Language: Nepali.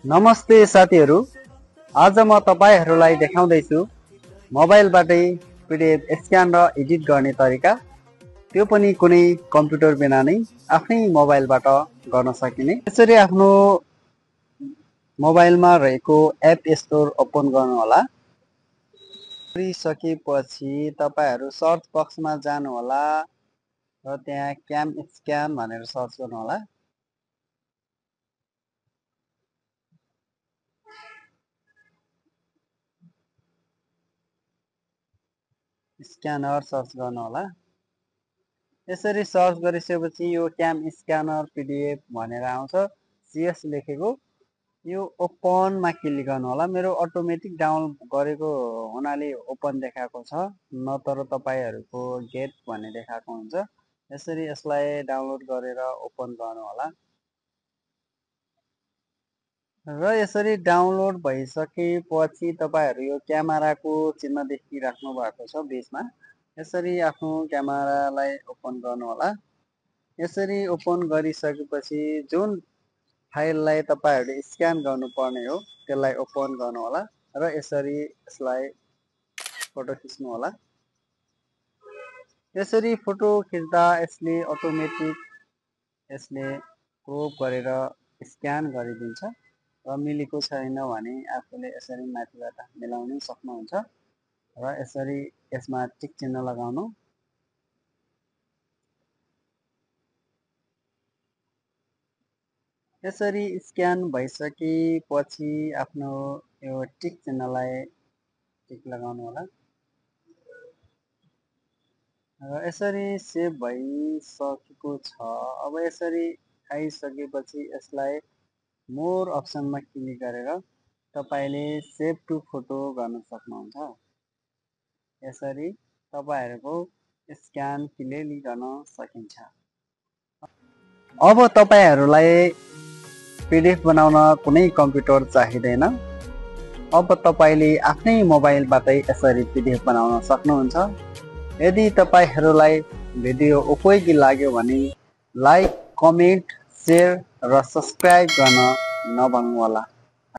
नमस्ते साथीहरु, आज म तपाईहरुलाई देखाउँदैछु मोबाइलबाटै पीडीएफ स्क्यान र एडिट गर्ने तरिका, त्यो पनि कुनै कम्प्युटर बिना नै आफ्नै मोबाइलबाट गर्न सकिने। यसरी आफ्नो मोबाइलमा रहेको एप स्टोर ओपन गर्नु होला। गरिसकेपछि तपाईहरु सर्च बक्समा जानु होला र त्यहाँ क्याम स्क्यान भनेर सर्च गर्नु होला। स्क्यानर सर्च गर्नु होला। यसरी सर्च गरिसकेपछि यो क्याम स्क्यानर पीडीएफ भनेर आउँछ, सीएस लेखेको। यो ओपन मा क्लिक गर्नु होला। मेरो अटोमेटिक डाउनलोड गरेको हुनाले ओपन देखाएको छ, नतर तपाईहरुको गेट भन्ने देखाएको हुन्छ। यसरी यसलाई डाउनलोड गरेर ओपन गर्नु होला। र यसरी डाउनलोड भइसकेपछि तपाईहरु यो क्यामेराको चिन्ह देखिराख्नु भएको छ बीचमा। यसरी आफ्नो क्यामेरालाई ओपन गर्नु होला। यसरी ओपन गरिसकेपछि जुन फाइललाई तपाईहरुले स्क्यान गर्नुपर्ने हो त्यसलाई ओपन गर्नु होला र यसरी यसलाई फोटो खिच्नु होला। यसरी फोटो खिच्दा यसले अटोमेटिक क्रप गरेर स्क्यान गरिदिन्छ र मिलेको छैन भने आफूले यसरी माथिबाट मिलाउन सक्नुहुन्छ र यसरी यसमा टिक चिन्ह लगाउनु। यसरी स्क्यान भइसकेपछि आफ्नो यो टिक चिन्हलाई टिक लगाउनु होला र यसरी सेभ भइसकेको छ। अब यसरी आइसकेपछि यसलाई मोर अप्सनमा क्लिक गरेर तपाईले सेभ टु फोटो गर्न सक्नुहुन्छ। यसरी तपाईहरुको स्क्यान क्लियरली गर्न सकिन्छ। अब तपाईहरुलाई पीडीएफ बनाउन कुनै कम्प्युटर चाहिदैन। अब तपाईले आफ्नै मोबाइलबाटै यसरी पीडीएफ बनाउन सक्नुहुन्छ। यदि तपाईहरुलाई भिडियो उपयोगी लाग्यो भने लाइक, कमेन्ट, शेयर र सब्स्क्राइब गर्न नभुल्नु होला।